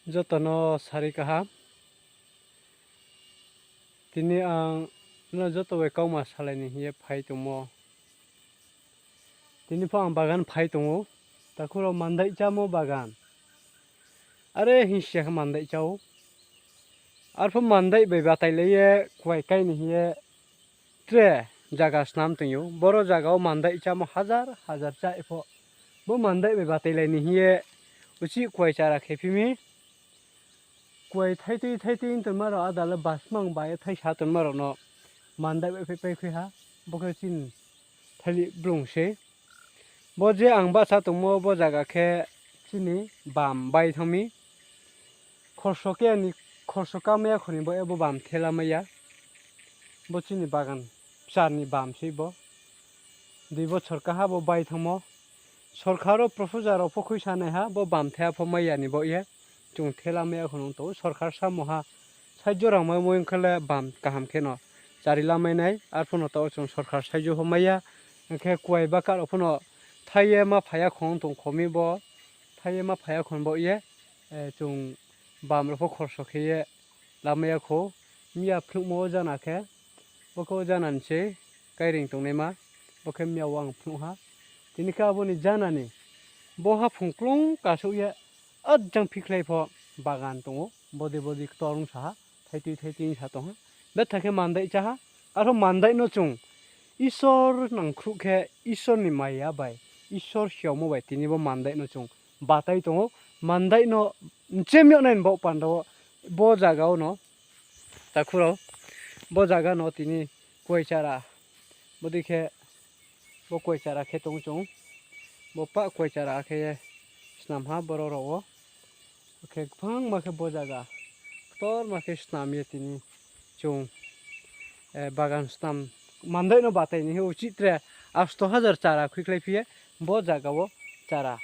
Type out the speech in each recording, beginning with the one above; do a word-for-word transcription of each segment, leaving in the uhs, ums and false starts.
Joto no sari kaham. Tini ang no joto bai kauma salai ni hing ye phai tongmo. Tini pho ang bagan phai tong ou. Takhu rao, mandai chámo bagan. Are hing si ya khe mandai chá ou. Arphuh mandai bai batailai ye kuai kai ni hing ye tre zaga snam tong ou. Boro zaga wo mandai chámo hazar hazar chá pho. Bo mandai bai batailai ni hing ye uchih kuai chara khe phi mi. Kuai thaitui thaitui tongma rao ada le basmang ba ye thaisa tongma rao no mandai bai phaipai khui ha. Bo khe chini thaili blung se. Bo je ang bahcha tongmo bo zaga khe chini bam bai thanng mi. Khorso khe ni, khorso kamai ya kho ni bo, e bo bam thela mai ya. Bo chini bagan char ni bam sei bo. Dui bochor kaha bo bai thanngmo. Sorkar wo proposal rao pho khuisa nai ha, bo bam thela pho mai ya ni baoh ye. Chung thela mai ya kho nung tong ou, sorkar samo ha. Saijo rang mai mo ong khe le bam kaham khe no chari lamai nai, arphuh no taoh chung sorkar saijo pho mai ya. Hing khe kuai baka rao pho no thai ye ma phai ya kho ong tong kho mi bo. Thai ye ma phai ya kho ni baoh ye, chung bam rao pho khorso khe ye lamai ya kho. Miya phnuhmo wo jana khe, bo khe wo jana ni se kaireing tongnaima, bo khe miya wo ang phnuh ha. Tini khe abo ni jana ni, bo haphung klung kasouh ye, ajang phikhlai pho bagan tong ou, bodei bodei ktor ong sa ha, thaitui thaitui ong sa tong ha, betha khe mandai chá ha, arphuh mandai no chung Isor nangkhruh khe, Isor ni maya bai, Isor siaomo bai tini bo mandai no chung batai tong ou, mandai no mchem yag nai ni baoh panda wo, bo zaga wo no, takhu rao, bo zaga no tini kuai chara, bodei khe, bo kuai chara khe tong chung, bo pah kuai chara khe ye snam ha boro rao wo. Khe gbangma khe bo zaga ktorma khe snam ye tini chung bagan snam, mandai no batai ni hing ye uchih tre asto hazar chara khuikhlai phi ye bo zaga wo chara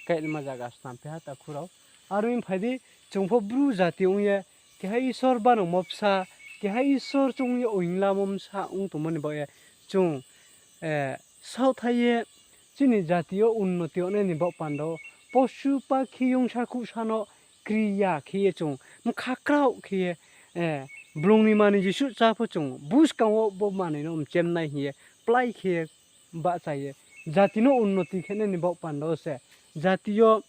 kainaima zaga snam phi ha, takhu rao. Aro ni phai di, chung pho Bru jati ong ye, keha Isor banangmo bsa, keha Isor chung ye oinglamo bsa ong tongmo ni baoh ye, chung saohthai ye chini jati yo unnoti yag nai ni baoh panda wo, posu pakhi yongsa kuhsa no kri ya khe ye chung bkha kraoh khe ye, blung ni manoi jesuh chá pho chung buskang wo bo manoi no mchem nai hing ye plái khe ye bahcha ye jati no unnoti khe nai ni baoh panda wo se, jati yo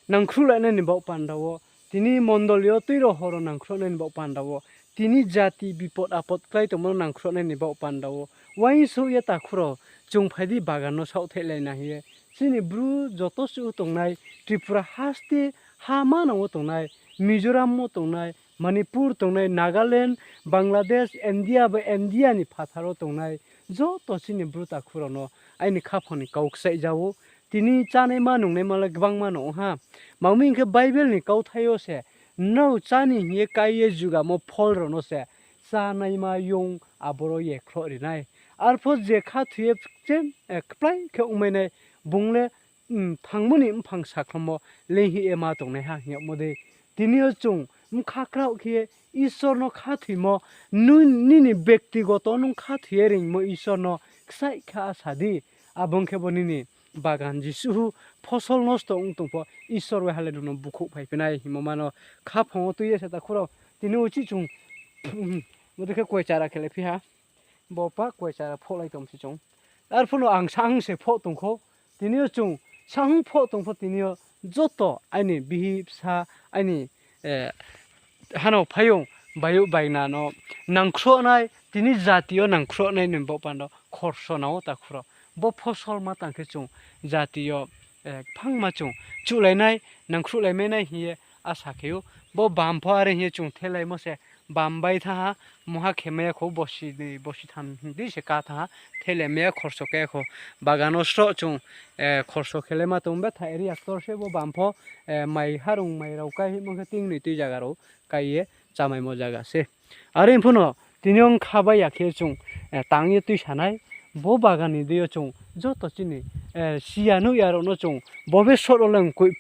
nangkhruhlai nai ni baoh panda wo, tini mondoli yo tui rao horo nangkhruh nai ni baoh panda wo, tini jati bipot apot klái tongmo no nangkhruh nai ni baoh panda wo, uaingsouh ye takhu rao, chung phai di bagan no saohthaihlai na hing ye, chini Bru joto suh tongnai, Tripura haste ha manang wo tongnai, Mizoram wo tongnai, Manipur tongnai, Nagaland, Bangladesh, India bai India ni phathar wo tongnai, joto chini Bru takhu rao no aini khaphang ni kau kchaih ja ou. Tini chánaima nungnaima le gbangma no ong ha. Tma hing khe Bible ni kauthai yo se, nrao chá ni hing ye kái ye jugamo phol rao no se chánaima yong aboro ye khroh ri nai. Arpho je khathoi ye kplái khe ongmai nai, bung le thangmo ni mphang sakhlomo leinghoih ye ma tongnaiha hing yagmo dei. Tini yo chung bkha kraoh khe ye Isor no khathoimo, nini bektigoto nung khathoi ye reingmo Isor no kchaih khe asa di. Abo ong khe bo nini bagan jesuh phosol nosto ong tong pho, Isor bai ha le nung no bukhouh phaiphi nai hingmo ma no khaphang wo tui ye se takhu rao. Tini uchih chung bodei khe kuai chara khe le phi ha. Bo pa kuai chara phohlai tong se chung. Arphuh no ang sahang se phoh tong khou. Tini yo chung sahang phoh tong pho tini yo joto aini bihih bsa, aini hano phaiyong, bayouh baina no nangkhruh nai, tini jati yo nangkhruh nai ni baoh panda wo khorso nang ou takhu rao. Bo phosol ma tang khe chung jati yo kphangma chung chuhlai nai, nangkhruhlai mai nai hing ye asa khe ou. Bo bam pho are hing ye chung thelaimo se bam bai thanng ha, mungha khe mai ya khou, bosi ni bosi tham hing di se ká thanng ha, thelaimai ya, khorso khe ya khou. Bagan wo sroh chung khorso khelaima tong, betha area ktor se bo bam pho, mai harung mai rao kái hingmo khe tingnoi tui zaga rao kái ye chámaimo zaga se. Are pho no tini yo ongkha bai ya khe chung tang ye tuisa nai, bo bagan ni dei yo chung joto chini siya nuh ya rao no chung bo be sroh rao le mkoih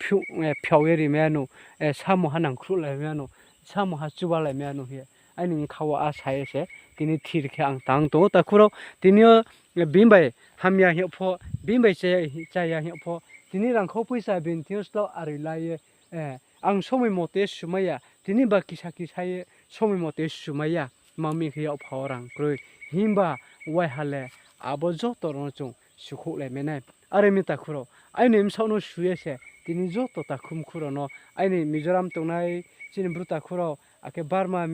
phiao ye rimai ya nou, samoha nangkhruhlaimai ya nou, samoha chubalaimai ya nou hing ye aini ongkha wo asa ye se tini thir khe ang tang tong ou takhu rao. Tini yo bini bai hamya hing yag pho, bini bai chaya hing yag pho, tini rangkhau poicha bini thing yo slou aroi la ye, Ang somoi mote sumai ya, tini ba kisa kisa ye somoi mote sumai ya, ma mi khe yak pha wo rang kroi. Himba waiha le abo joto rao no chung sukhouh le mai nai. Are mi takhu rao, aini bsaoh no su ye se tini joto takhu mkhu rao no, aini Mizoram tongnai chini bru takhu rao, akhe Burma,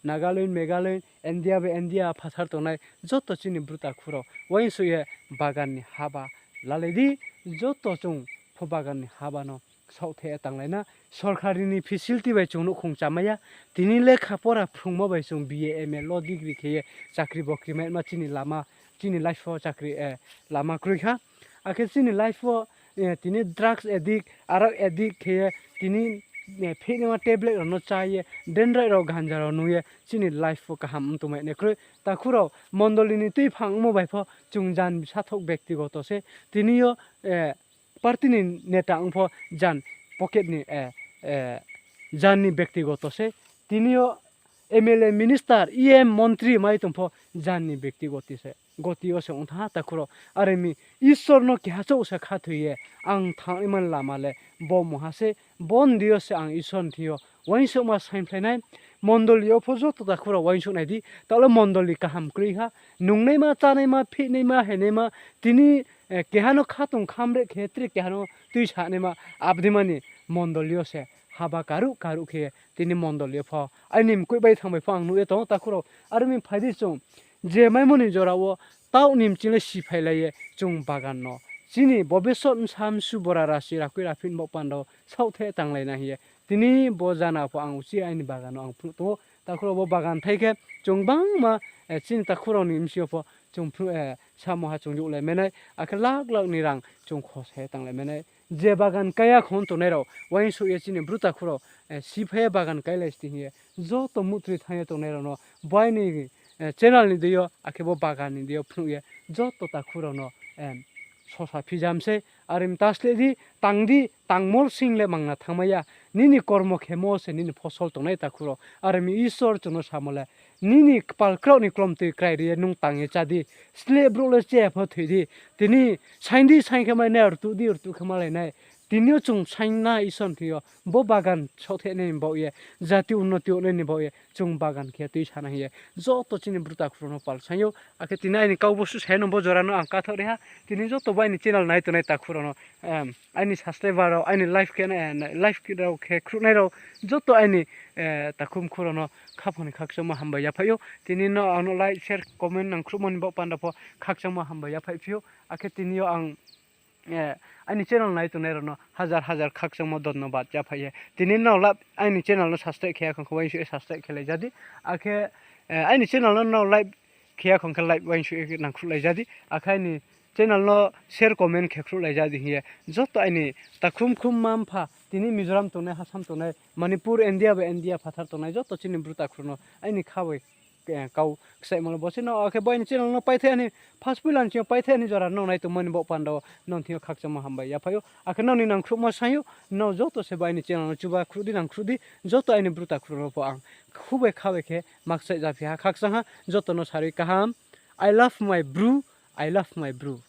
Nagaland, Meghalaya, India bai India phathar tongnai joto chini bru takhu rao uaingsouh ye bagan ni haba lalai di. Joto chung pho bagan ni haba no saohthaih ye tanglai na. Sorkari ni facility bai chung nouhkhong chámai ya. Tini lekha pora phrungmo bai chung B A, M A, law degree khe ye chakri bokri maima chini life wo chakri, lama kroi kha. Akhe chini life wo tini drugs addict, arak addict khe ye tini phihnaima tablet rao no chá ye, dendrai rao ganja rao nung ye chini life wo kaham ong tongmai nai kroi. Takhu rao, mondoli ni tuiphang ongmo bai pho chung jan sathok bektigoto se. Tini yo party ni neta ong pho jan pocket ni, jan ni bektigoto se. Tini yo M L A, minister, E M, montri mai tong pho jan ni bektigoto se. Goti yo se ong thanng ha takhu rao. Are mi Isor no keha chouh se khathoi ye ang thanngnaima lama le bo mungha se. Bo ni deing yo se ang Isor ni thing yo uaingsouhma saingphlai nai. Mondoli yo pho joto takhu rao uaingsouh nai di. Taoh le mondoli kaham kroi ha. Nungnaima, chánaima, phihnaima, henaima, tini keha no khatong khamreh khe tre keha no tuisanaima, abdeima ni mondoli yo se haba karuh karuh khe tini mondoli yo pho aini mkoih bai thanng bai pho ang nuh ye tong ou takhu rao. Are mi phai di chung je maimo ni jora wo taoh ni mching le siphailai ye chung bagan no chini bobisot bsa msu bora rasi rakhui raphi ni baoh panda wo saohthaih tanglai na hing ye tini bo jana pho ang uchih aini bagan no ang phnuh tong ou. Takhu rao, bo bagan thai khe chung bangma, chini takhu rao ni bsing yo pho chung phnuh, samo ha chung youhlai mai nai, akhe lak lak ni rang chung khosa ye tanglai mai nai. Je bagan kaiya khong tongnai rao uaingsouh ye chini bru takhu rao siphai ye bagan kailai sti hing ye joto muhtroi thanng ye tongnai rao no bo aini channel ni deing yo akhe bo bagan ni deing yo phnuh ye joto takhu rao no sosa phijam sei. Are mi ta sleh di, tang di, tangmo sing le mangna thanngmai ya. Nini kormo khemo se nini phosol tongnai takhu rao. Are mi Isor chung no samo le, nini kpal kraoh ni klomtoi krai ri ye nung tang ye chá di. Sleh brouh le che pho thoi di. Tini saing di, saing khe mai nai, rtuh di, rtuh khe malai nai. Tini yo chung saing na Isor ni thing yo bo bagan saohthaih nai ni baoh ye, jati unnoti ong nai ni baoh ye chung bagan khe tuisa na hing ye joto chini bru takhu rao no pal saing ou. Akhe tini aini kau bo suh sai no bo jora no ang kathaoh ri ha. Tini joto bo aini channel nai tongnai takhu rao no, aini subscriber rao, aini live khe, live rao khe khruhnai rao, joto aini takhu mkhu rao no khaphang ni khakchangmo hambai yaphaih ou. Tini no ang no like, share, comment nangkhruhmo ni baoh panda pho khakchangmo hambai yaphaih phi ou. Akhe tini yo ang aini channel nai tongnai rao no hazar hazar khakchangmo dhonnobad yaphaih ye. Tini no aini channel no subscribe khe ya khong khe uaingsouh ye subscribe khe lai ja di. Akhe aini channel no like khe ya khong khe like uaingsouh ye nangkhruhlai ja di. Akhe aini channel no share, comment khe khruhlai ja di hing ye joto aini takhu mkhu mma mpha tini Mizoram tongnai, Assam tongnai, Manipur, India bai India phathar tongnai joto chini bru takhu rao no aini kha bai kau kchaihmo le bo se. Nrao akhe bo aini channel no paithai ani, first poila ni sing yo paithai ani jora nrao nai tongmo ni baoh panda wo nrao ni thing yo khakchangmo hambai yaphaih ou. Akhe nrao ni nangkhruhmo saing ou, nrao joto se bo aini channel no chuba khruh di, nangkhruh di, joto aini bru takhu rao no pho ang khubai khabai khe makchaih japhi ha, khakchang ha. Joto no sarui kaham, I love my bru, I love my bru.